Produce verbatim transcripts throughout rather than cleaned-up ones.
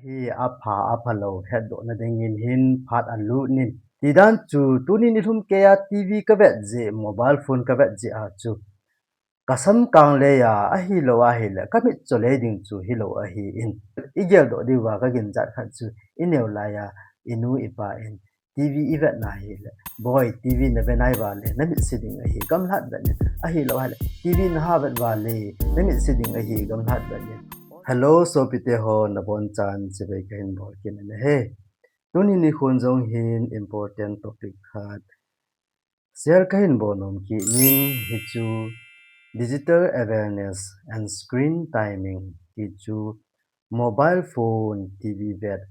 Hi apha aphalou hetdoh nadingin hin phat alut nin. Tidan chu tuni nilhum keiya T V kavet jeh, mobile phone kavet jeh a chu kasam kanglei a ahilou ahile kamit cholei ding chu hilou ahin. Igeldoh diuva kaginchat khat chu ineo laiya inu ipa in T V ivet na hile, "Boi, T V navet nai vale, namit se ding ahi, gamlhat vet nin. Ahilou ahile, T V naha vet vale, namit se ding ahi, gamlhat vet nin." Hello, sopite ho, nabonchan chibai kahin bol kit in ahi. Tuni nikhon jong hin important topic khat share kahin bol nom kit in, hichu digital awareness and screen timing, hichu mobile phone, T V vet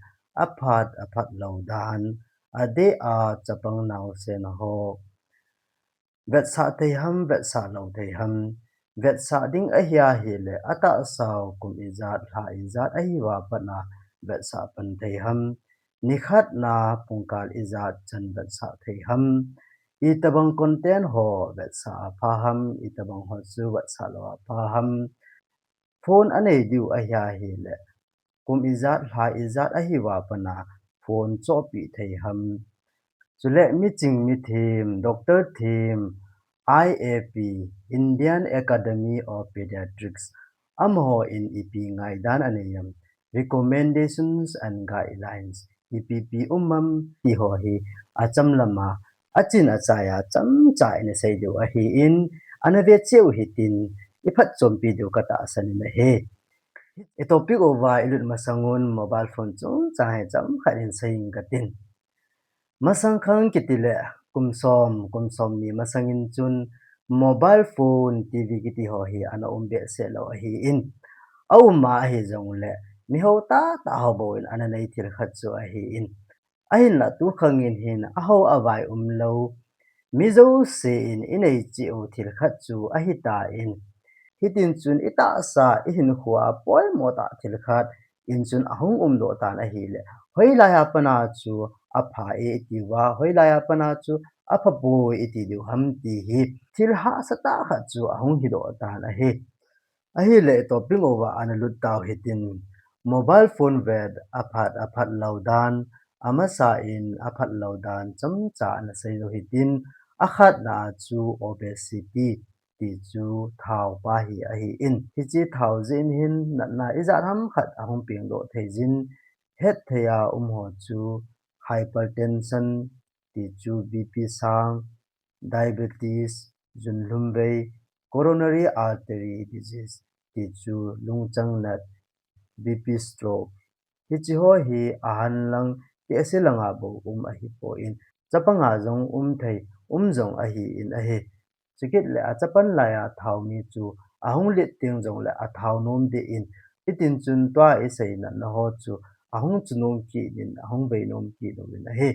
aphat aphatlou dan, adeh a chapang naosen ho vetsah thei ham, vetsah lou thei ham, vetsah ding ahi ahile, atahsa u kum ijat, lha ijat ahiuva pat a vetsah pan thei ham, nikhat na pungkal ijat chan vetsah thei ham, itobang content ho vetsah apha ham, itobang ho chu vetsah lou apha ham, phone anei diu ahi ahile, kum ijat, lha ijat ahiuva pat a phone chohpeh thei ham. Chule miching mithem, doctor them, I A P, Indian Academy of Pediatrics, amaho in ipi ngaidan anei em, recommendations and guidelines, ipi ipi um em ti ho hi acham lam a, achin achai a chomcha ina sei diu ahin, ana ve cheh u hitin, iphatchompi diu katahsan in ahi. I topic uva ilut masang un mobile phone chungchang hi chomkhat in sei inge katin. Masang khang kiti le kum som, kum somni masang in chun mobile phone, T V kiti ho hi ana um behseh lou ahin. Aum a ahi jongle, miho tahtah ho bou in ana nei thil khat chu ahin. Ahinlah tu khang in hin aho avai umlou, mi jouse in inei cheh u thil khat chu ahitan. Hitin chun itahsa, ihinkhoa poimo tah thil khat in chun ahung umdoh tan ahile, hoilai a pat a chu apha e itiuva, hoilai a pat a chu apha poi iti diu ham ti hi thil hahsa tah khat chu ahung hidoh tan ahi. Ahile i topic uva ana lut tau hitin, mobile phone vet aphat aphatlou dan, amasa in aphatlou dan chomcha ana sei lou hitin, akhatna a chu obesity, ti chu thao pa hi ahin. Hiche thao jeh in hin natna ijat ham khat ahung pengdoh thei jin, hetthei a um ho chu hypertension, ti chu B P sang, diabetes, junlhum vei, coronary artery disease, ti chu lungchang nat, B P stroke, hiche ho hi ahan lang, tehse lang a bou um ahipon, chapang a jong um thei, um jong ahin ahi. Chukit le achapan lai a thao mi chu ahung lit teng jongle athao nom deh in, hitin chun tua isei natna ho chu ahung chunom kit in, ahung vei nom kit uvin ahi.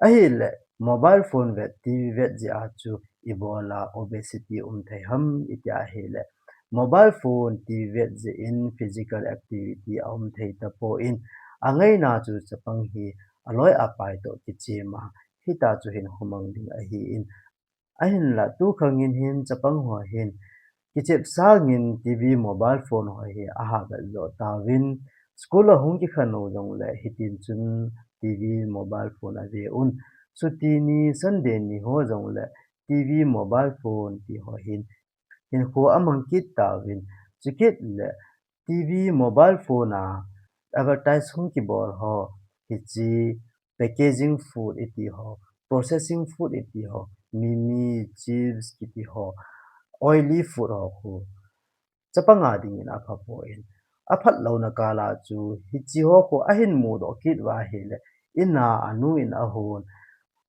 Ahile, mobile phone vet, T V vet jeh a chu ibola obesity um thei ham iti ahile, mobile phone, T V vet jeh in physical activity aum thei tapon, angaina chu chapang hi aloi apai toh kichem a, hita chu hinkho mang ding ahin. Ahinlah tu khang in hin chapang ho hin kichep sangin T V, mobile phone ho hi aha vet jo tauvin, school ahung kikhen u jongle hitin chun T V, mobile phone ave un. Chuti ni Sunday ni ho jongle T V, mobile phone ti ho hin hinkho amang kit tauvin. Chukit le T V, mobile phone a advertise hung kibol ho, hiche packaging food iti ho, processing food iti ho, mimi, chips kiti ho, oily food ho khu chapang a dingin apha pon, aphatlouna kal a chu hiche ho khu ahin mudoh kit uva ahile, in a anu in ahon,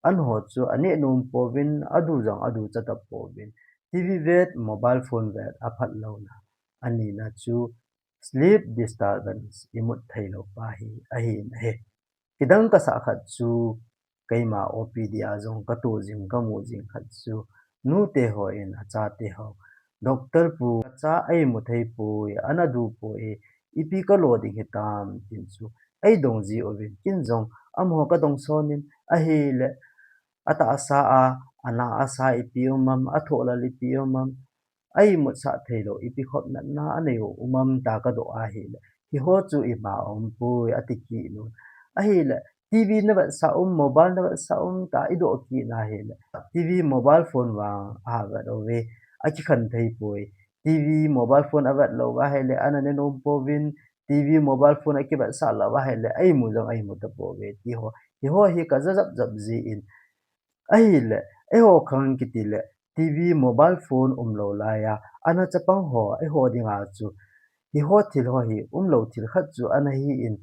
an ho chu aneh nom pouvin, adu jong adu cha tapouvin, T V vet, mobile phone vet aphatlouna. Anina chu sleep disturbance, imut theilou pa hi ahin ahi. Kidang kasah khat chu keima O P D a jong katoh jing, kamu jing khat chu nute hon achate ho, "Doctor pu, kacha eimu thei poi, ana du poi, ipi kalo ding hitam," tin chu eidong jiuvin, ken jong amaho kadong son in ahile, atahsa a, ana asa ipi um am, athohlal ipi um am, eimutsah theilou ipi khop natna anei u um am tia kadoh ahile, Hiho chu ima umpoi, ati kit un. Ahile, TV na vetsah um, mobile na vetsah um, tia idoh kit na hile, TV, mobile phone vang avet uve, akikhen thei poi. TV, mobile phone avet lou uva ahile, ana ne nom pouvin, TV, mobile phone akivetsah lou uva ahile, a imu jong a imu tapouve, tiho. Hiho hi kaja japjap jin. Ahile, eiho khang kiti le, TV, mobile phone umlou laiya, ana chapang ho, eiho dinga chu, hiho thil ho hi, umlou thil khat chu ana hin,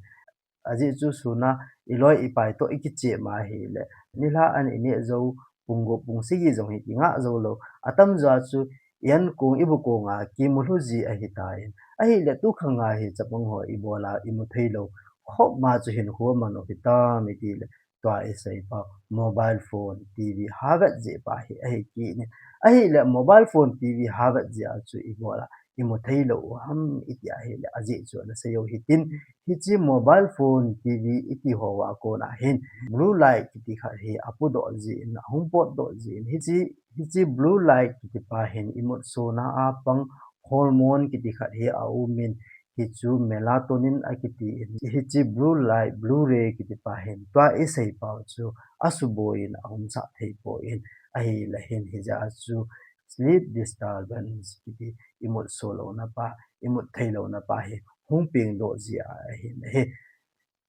ajeh chu suna, iloi ipai toh ikichep ma ahile, nilhah an ineh jou, pung gup pung sagi jong hi kingah jou lou, atamjo a chu, i-an kong, ibu kong a kimu lhu ji ahitan. Ahile, tu khang a hi chapang ho ibola imu thei lou khop ma chu hinkho aman u hitam itile, tua isei pau, mobile phone, TV, ha vet jeh pa hi, ahi kit in. Ahile, mobile phone, TV, ha vet jeh a chu ibola imu thei lou u ham iti ahile, ajeh chu ana sei u hitin, hiche mobile phone, TV iti hoa kona hin, blue light kiti khat hi apodoh jin, ahung potdoh jin, hiche, hiche blue light kiti pa hin imut sona a pang hormone kiti khat hi aumin, hichu melatonin akiti in, hiche blue light, blue ray kiti pa hin, tua isei pau chu asuboiyin ahung sah thei poi, ahile hin hijeh a chu sleep disturbance kiti imut so louna pa, imut thei louna pa hi hung pengdoh jia ahin ahi.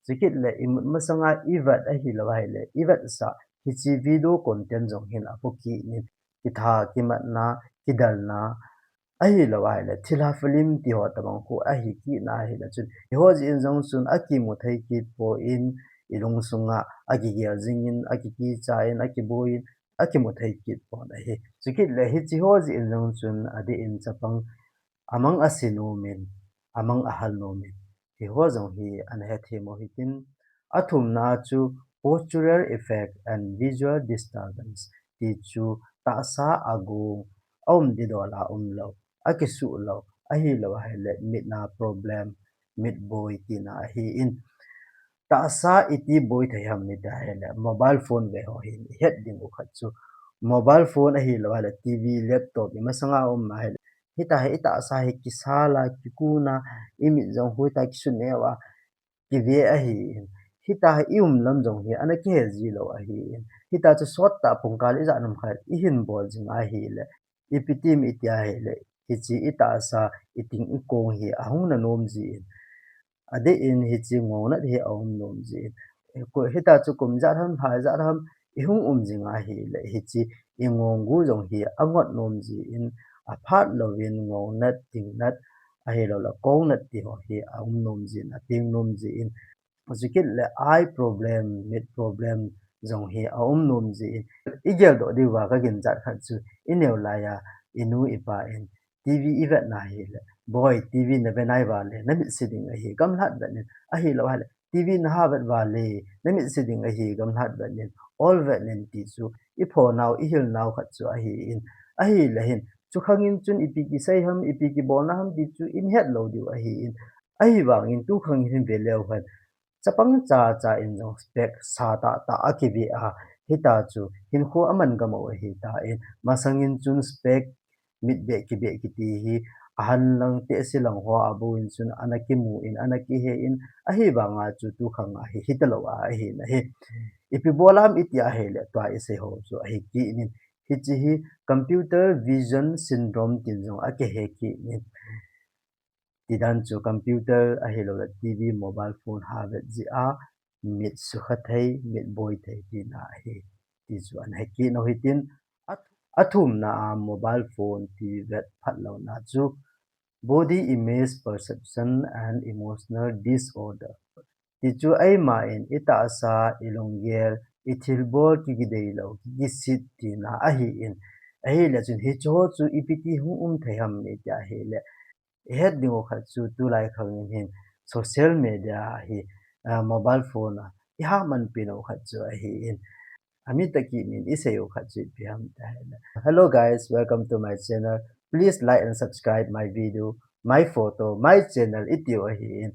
Chukit le imut masanga ivet ahilou ahile, ivetsah, hiche video content jong hin apo kit in, kitha, kimatna, kidalna, ahilou ahile, thilha film tiho tabang khu ahi kit na ahile chun, hiho jeh in jong chun akimu thei kit poi, ilungsunga akigel jingin, akikicha in, akiboiyin, akimu thei kit pon ahi. Chukit le hiche ho jeh in jong chun adeh in chapang amang ase nomin, amang ahal nomin, hiho jong hi ana hethem u hitin, athumna chu postural effect and visual disturbance, ti chu tahsa agong, aum didol a umlou, akisuh lou, ahilou ahile mit na problem, mit boi tina ahin. Tahsa iti boi thei ham iti ahile, mobile phone ve ho hin ihet ding u khat chu, mobile phone ahilou ahile, TV, laptop, imasanga um ahile, hitia hi itahsa hi kisala, kikuna, imit jong hui ta kisuneu a, kive ahin. Hitia hi ium lam jong hi ana kihe ji lou ahin. Hitia chu sot tah pungkal ijat nam khat ihin bol jing ahile, ipi tim iti ahile, hiche itahsa, iting ikong hi ahung na nom jin. Adeh in hiche ngounat hi aum nom jin. Hitia chu kum ijat ham, lha ijat ham, ihung um jing ahile, hiche ingong gu jong hi angot nom jin, aphat louvin ngounat, tingnat, ahilouleh kongnat tiho hi aum nom jin, apeng nom jin. Chukit le eye problem, mit problem jong hi aum nom jin. Igeldoh diuva kaginchat khat chu, ineo laiya inu ipa in, TV ivet na hile, boi, TV nave nai vale, namit se ding ahi, gamlhat vet in, ahilou ahile, TV naha vet vale, namit se ding ahi, gamlhat vet in, ol vet in ti chu, iphonau, ihilnau khat chu ahin, ahile hin, chukhangin chun ipi kisei ham, ipi kibolna ham ti chu ihet lou diu ahin, ahivangin tukhangin hin veleu hen, chapang chacha in jong spec sa tahtah akive a, hitia chu hinkho aman gam u ahitan, masangin chun spec, mit beh kibeh kiti hi, ahan lang tehse lang hoa bouvin chun ana kimun, ana kihen, ahivanga chu tukhanga hi hitalou a ahin ahi. Ipi bol ham iti ahile, tua isei ho chu ahi kit in, hiche hi computer vision syndrome tin jong akihe kit in. Tidan chu computer ahilouleh TV, mobile phone ha vet jeh a mit sukha thei, mit boi thei tina ahi, ti chu ana he kit u hitin, athumna a mobile phone, TV vet phatlouna chu body image perception and emotional disorder. Ti chu eiman itahsa, ilunggel, ithilbol kikidei lou, kikisit tina ahin. Ahile chun hicheho chu ipi ti hung um thei ham iti ahile, ihet ding u khat chu tulai khangin hin social media hi, mobile phone a iha manpi nau khat chu ahin. Amin tah kit in isei u khat chu ipi ham iti ahile, hello guys, welcome to my channel, please like and subscribe my video, my photo, my channel itiu ahin.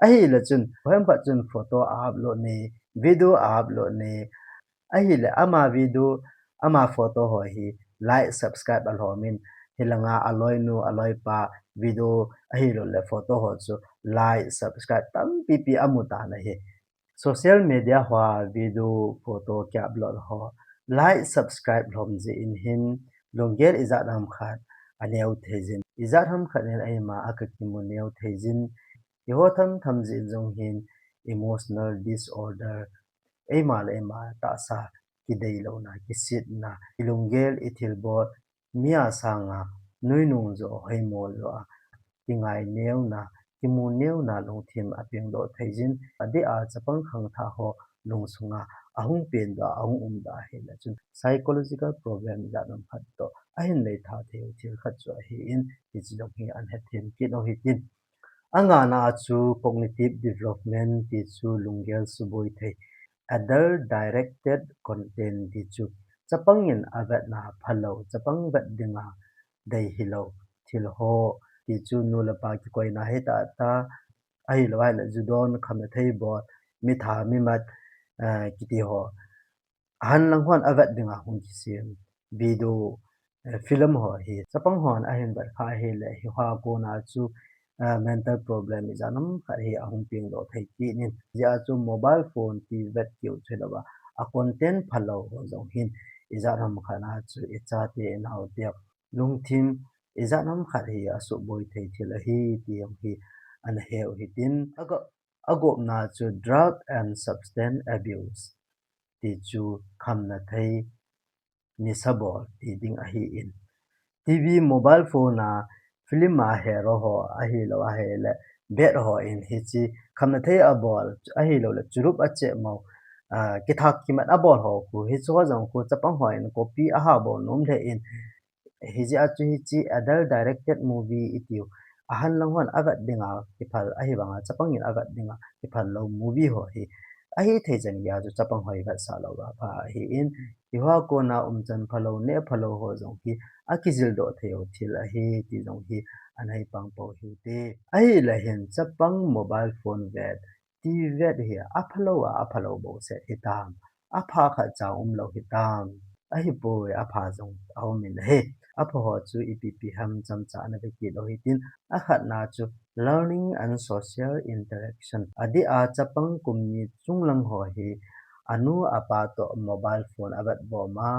Ahile chun, hoilam khat chun photo a upload ne, video a upload ne, ahile ama video, ama photo ho hi like, subscribe alhomin, hilanga aloinu, aloipa video ahilouleh photo ho chu like, subscribe tampi pi amu tan ahi. Social media hoa video, photo ki upload ho like, subscribe lhom jeh in hin lunggel ijat ham khat aneo thei jin, ijat ham khat in eima a kakimu neo thei jin, hiho tham tham jeh in jong hin emotional disorder, eima le eima tahsa kideilouna, kisitna, ilunggel ithilbol, mi a sanga nuinung jo, hoimo jo a kingai neuna, kimu neuna lungthim apengdoh thei jin, adeh a chapang khangthah ho lungsunga ahung pengdoh, ahung umdoh ahile chun psychological problem ijat ham khat toh ahin nei tha thei u thil khat chu ahin, hiche jong hi ahin hethem kit u hitin. Angana chu cognitive development ti chu lunggel suboi thei, adult directed content ti chu chapang in avetna phalou, chapang vet dinga dei hilou thil ho ti chu nu le pa kikoina hita ta, ahilou ahile ju don, khamna thei bol, mitha mimat, eh, kiti ho. Ahan lang hon avet dinga hung kisem video, eh, film ho hi chapang hon ahin vet kha ahile hiho a kona chu, eh, mental problem ijat ham khat hi ahung pengdoh thei kit in. Hijeh a chu mobile phone ti vet keu chu hilouva, a content phalou ho jong hin ijat ham khat a chu ichate inaote lungthim ijat ham khat hi asuboi thei thil ahi ti jong hi ana heu hitin. Ago-, agopna chu drug and substance abuse ti chu khamna thei, nisa bol ti ding ahin. TV, mobile phone a film a hero ho ahilou ahile bet ho in hiche khamna thei abol ahilou le churup achep mo, ah, kithak kimat abol ho khu hiche ho jong khu chapang ho in copy aha bol nom lheh in, hijeh a chu hiche adult directed movie itiu, ahan lang hon avet dinga kiphal, ahivanga chapang in avet dinga kiphal lou movie ho hi ahithei chan geiya chu chapang ho hi vetsah lou apha ahin, hiho a kona umchan phalou, neh phalou ho jong hi akijildoh thei u thil ahi ti jong hi ana hi pang pou hite. Ahile hin chapang mobile phone vet, TV vet hi aphalou a aphalou bou set hitam, apha khat cha umlou hitam, ahipoi apha jong aum in ahi. Apha ho chu ipi ipi ham chomcha ana ve kit u hitin, akhatna chu learning and social interaction. Adeh a chapang kum ni chunglang ho hi anu apa toh mobile phone avet bom a,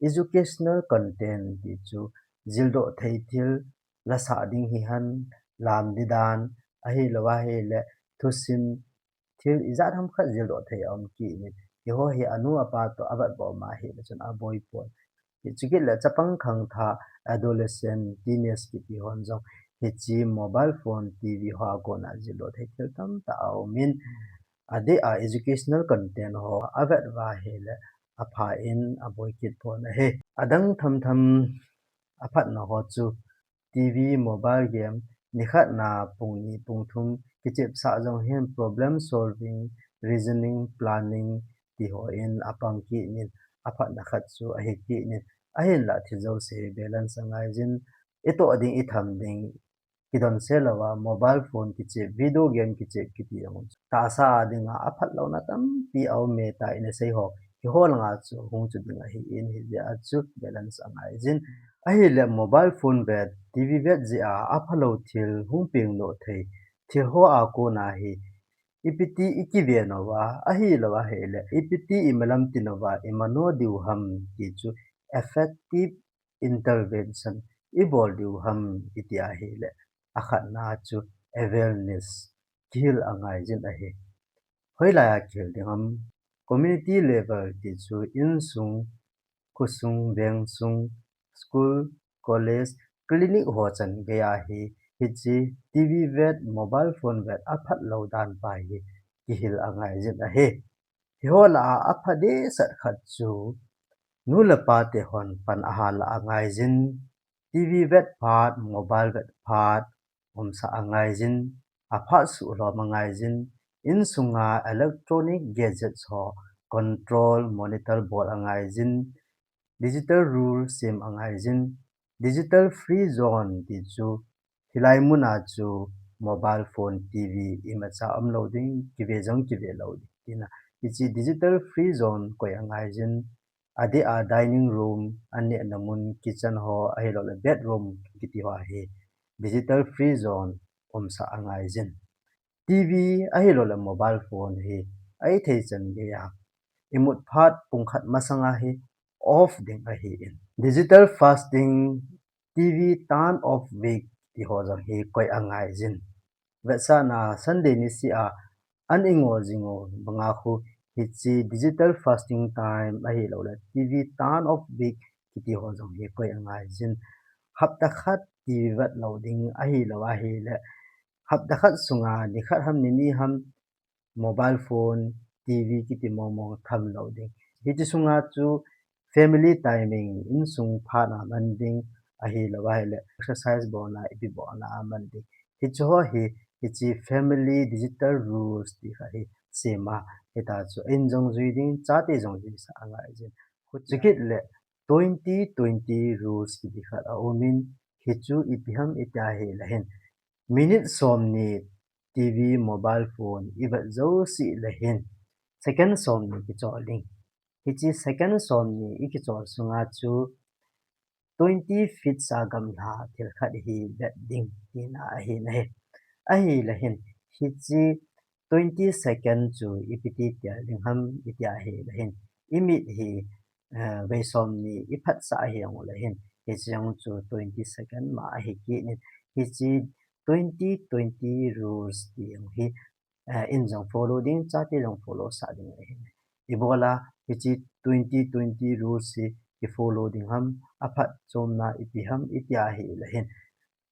educational content ti chu jildoh thei thil, lasah ding hihen, lam ding dan, ahilou ahile thusim, thil ijat ham khat jildoh thei aum kit in, hiho hi anu apa toh avet bom a ahile chun aboi poi. Hichu kit le chapang khangthah, adolescent, teenage kiti hon jong hiche mobile phone, TV ho a kona jildoh thei thil tamtah aum in, adeh a educational content ho avet uva ahile apha in aboi kit pon ahi. Adang thamtham aphatna ho chu TV, mobile game, nikhat na pung ni pung thum kichepsah jong hin problem solving, reasoning, planning ti ho in apang kit in, aphatna khat chu ahi kit in, ahinlah thil jouse hi balance angai jin, itoh ding, itham ding, kidonse louva mobile phone kichep, video game kichep kiti jong chu tahsa a dinga aphat louna tampi aume, tia ina sei ho, hiho langa chu hung chu ding ahin, hijeh a chu balance angai jin. Ahile mobile phone vet, TV vet jeh a aphalou thil hung pengdoh thei thil ho a kona hi ipiti ikiven uva, ahilou ahile ipiti imalam tin uva imano diu ham ti chu effective intervention ibol diu ham iti ahile, akhatna chu awareness, kihil angai jin ahi. Hoilai a kihil ding ham? Community level ti chu insung, khosung, vengsung, school, college, clinic ho chan geiya hi hiche TV vet, mobile phone vet aphat lou dan pa hi kihil angai jin ahi. Hiho lah a apha dehset khat chu nu le pa te hon pan aha lah angai jin, TV vet phat, mobile vet phat umsah angai jin, aphat suhlhom angai jin, insunga electronic gadgets ho control, monitor bol angai jin, digital rule sem angai jin, digital free zone ti chu hilai muna chu mobile phone, TV imacha umlou ding, kive jong kive lou ding tina. Hiche digital free zone koi angai jin, adeh a dining room, anehna mun, kitchen ho, ahilou le bedroom kiti ho hi digital free zone umsah angai jin. TV ahilouleh mobile phone hi aithei chan geiya imut phat pungkhat masanga hi off ding ahin. Digital fasting, TV turn off week ti ho jong hi koi angaijin. Vetsahna Sunday niseh a an ingo jing u banga khu hiche digital fasting time ahilouleh TV turn off week kiti ho jong hi koi angaijin. Hapta khat TV vet lou ding ahilou ahileh hapta khat sunga nikhat ham nini ham mobile phone, TV kiti mong mong tham lou ding. Hiche sunga chu family timing, insung phat a man ding, ahilou ahileh exercise bolna, ipi bolna a man ding. Hiche ho hi, hiche family digital rules ti kha hi sema, hita chu in jong jui ding, chate jong jui sa angaijin. Chukit le twenty twenty rules kiti khat aumin, hichu ipi ham itia hileh hin. Minute somni TV, mobile phone ivet jouse le hin second somni kichol ding. Hiche second somni ikichol sunga chu twenty feet a gamla thil khat hi vet ding tina ahin ahi. Ahileh hin hiche twenty second chu ipi ti tia ding ham itia hileh hin imit hi eh, vei somni iphatsah ahi uleh hin, hiche jong chu twenty second ma ahi kit in, hiche twenty twenty rules ti jong hi, eh, in jong follow ding, chate jong follow sa ding ahi. Ibola hiche twenty twenty rules hi kifollow ding ham, aphatchomna ipi ham itia hileh hin,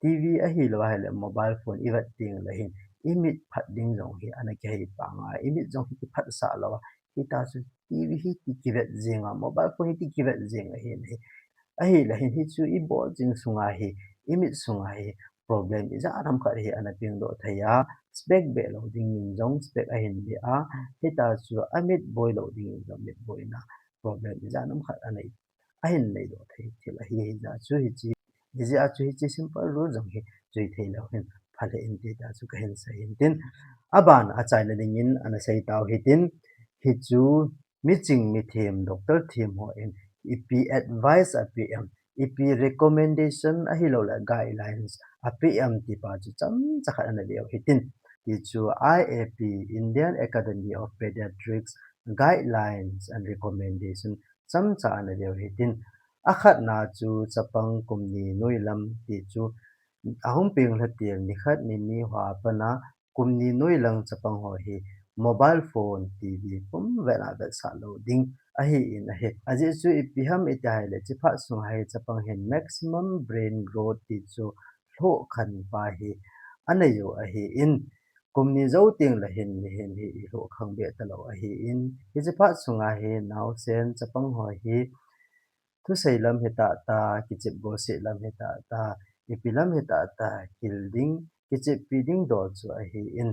TV ahilou ahileh mobile phone ivet teng le hin imit phat ding jong hi ana kihei panga, imit jong hi kiphatsah lou a, hita chu TV hi ti kivet jing a, mobile phone hi ti kivet jing ahin ahi. Ahileh hin hichu ibol jing sunga hi, imit sunga hi problem ijat ham khat hi ana pengdoh thei a, spec beh lou dingin jong spec ahin beh a, hita chu amit boi lou dingin jong mit boina problem ijat ham khat ana ahin neidoh thei thil ahi, hijeh chun hiche, hijeh chun hiche simple rule jong hi jui thei leu hin phalou inte tia chu kahin sei hintin. Aban achaina dingin ana sei tau hitin, hichu miching mithem, doctor them hon ipi advice ape em, ipi recommendation ahilouleh guidelines ape em ti pa chu chomcha khat ana veu hitin. Ti chu IAP, Indian Academy of Pediatrics, guidelines and recommendation chomcha ana veu hitin. Akhatna chu chapang kum ni noilam ti chu ahung peng lha til nikhat nini hoa pat a kum ni noilang chapang ho hi mobile phone, TV pum vet a vetsah lou ding ahin ahi. Ajeh chu ipi ham itia hileh hiche phat sunga hi chapang hin maximum brain growth ti chu lhohkhan pa hi anei u ahin, kum ni jou teng le hin, mihem hi ilhohkhang beh talou ahin, hiche phat sunga hi naosen chapang ho hi thusei lam hi tah tah, kichep goset lam hi tah tah, ipi lam hi tah tah, kil ding, kicheppi ding dol chu ahin,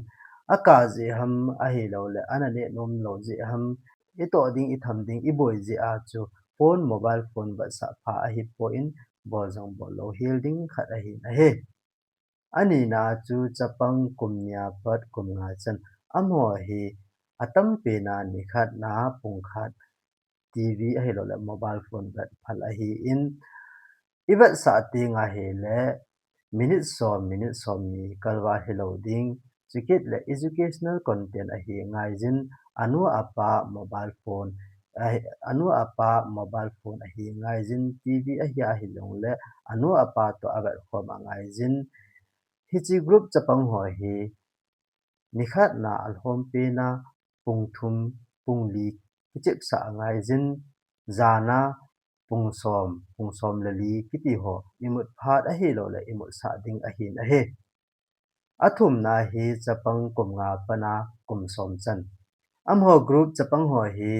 akah jeh ham ahilouleh ana neh nom lou jeh ham, itoh ding, itham ding, iboi jeh a chu phone, mobile phone vetsah pha ahipoi, bol jong bol lou hel ding khat ahin ahi. Anina chu chapang kum ni a pat kum nga chan. Amaho hi atampen a nikhat a pung khat TV ahilouleh mobile phone vet phal ahin, ivetsah teng ahileh minute som, minute somni kalval hilou ding. Chukit le educational content ahi ngaijin, anu apa mobile phone, ahi, anu apa mobile phone ahi ngaijin, TV ahi ahijongleh anu apa toh avet khom angaijin. Hiche group chapang ho hi nikhat a alhompen a pung thum, pung li kichepsah angaijin, jan a pung som, pung som le li kiti ho imut phat ahilouleh imutsah ding ahin ahi. Athumna hi chapang kum nga pat a kum som chan. Amaho group chapang ho hi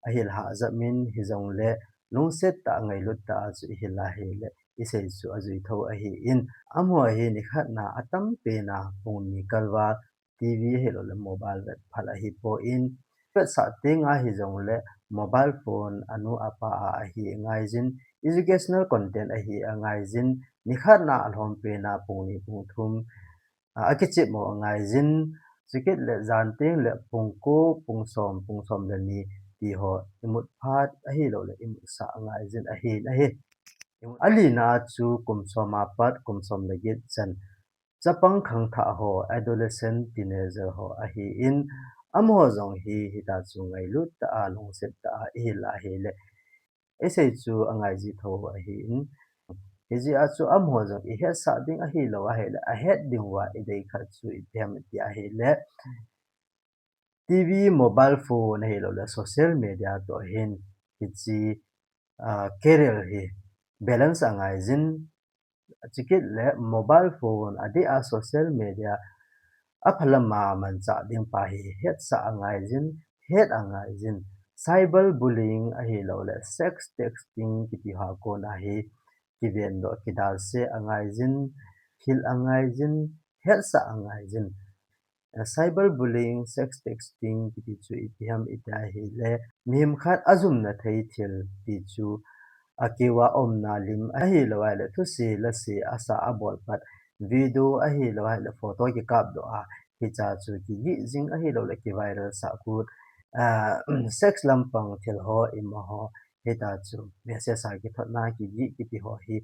ahil hahjat min hijongleh lungset tah, ngailut tah a chu ihil ahileh isei chu ajui tho ahin, amaho hi nikhat a atampen a pung ni kalval TV ahilouleh mobile vet phal ahipoi, vetsah teng ahijongleh mobile phone anu apa a ahi angaijin, educational content ahi angaijin, nikhat a alhompen a pung ni pung thum a, akichep mo angaijin, chukit le jan teng le pung ko, pung som, pung som le ni ti ho imut phat ahilouleh imutsah angaijin ahin ahi. Alina chu kum som a pat kum som le get chan. chapang khangthah ho, adolescent, teenager ho ahin, amaho jong hi hitia chu ngailut tah a, lungset tah a ihil ahile, isei chu angaiji thou ahin, hijeh a chu amaho jong ihetsah ding ahilou ahile, ahet ding uva idei khat chu ipi ham iti ahile, T V, mobile phone ahilouleh social media toh hin hiche, ah, career hi balance angaijin, chukit le mobile phone adeh a social media aphalama manchah ding pa hi hetsah angaijin, het angaijin, cyber bullying ahilouleh sex texting kiti ho a kona hi kivendoh kidalse angaijin, hil angaijin, hetsah angaijin. Eh, cyber bullying, sex texting kiti chu ipi ham iti ahile, mihem khat ajumna thei thil ti chu akeu a umna lim ahilou ahile, thuse lase asa abol pat, video ahilou ahile, photo kikapdoh a, hichea chu kigih jing ahilouleh kiviral sah kit, ah, sex lampang thil ho, ima ho, hitia chu message a kithotna kigih kiti ho hi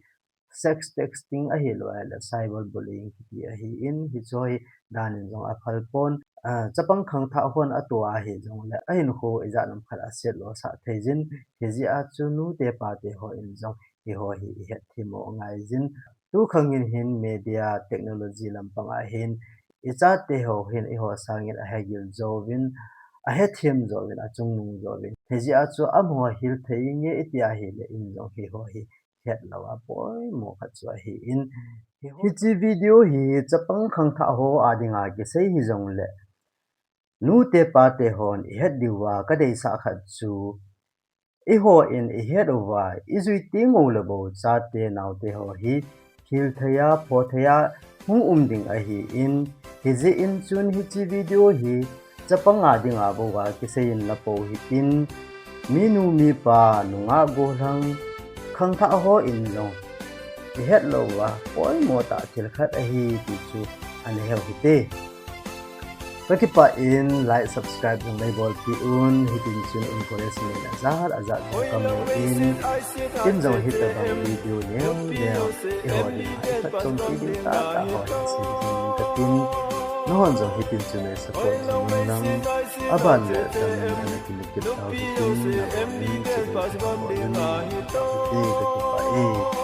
sex texting ahilou ahile cyber bullying kiti ahin, hiche hi danin jong aphal pon, ah, chapang khangthah hon ato ahi jongle, ahinkho ijat ham khat aset losah theijin, hijeh a chu nute pate hon jong hiho hi ihet themmo angaijin. Tukhangin hin media technology lampang a hin, ichate ho hin eiho sangin ahegil jouvin, ahethem jouvin, achungnung jouvin. Hijeh a chu amaho hil thei inge iti ahile, in jong hiho hi het lou a poimo khat chu ahin. Hiche video hi chapang khangthah ho a dinga kisei hijongle, nute pate hon ihet diuva kadeisah khat chu, eihon ihet uva, ijui tenguleh bou chate naote ho hi, hil thei a, pho thei a, hung um ding ahin, hijeh in chun hiche video hi, chapang a dinga bouva kisei in la pou hitin, minu mipa, nungah gollhang, khangthah hon jong ihet louva poimo tah thil khat ahi ti chu ana heu hite. Kakipah in like, subscribe jong neibolpeh un, hitin chun encouragement ajat ajat jong kamu in, in jong hitobang video neo neo eiho dinga iphatchompi ding tahtah ho hin sem jing katin, nahon jong hitin chun nei support jing un lang, aban le dam in ana kimu kit tau hitin, nabon in chibai kahin bol in, kakipah e.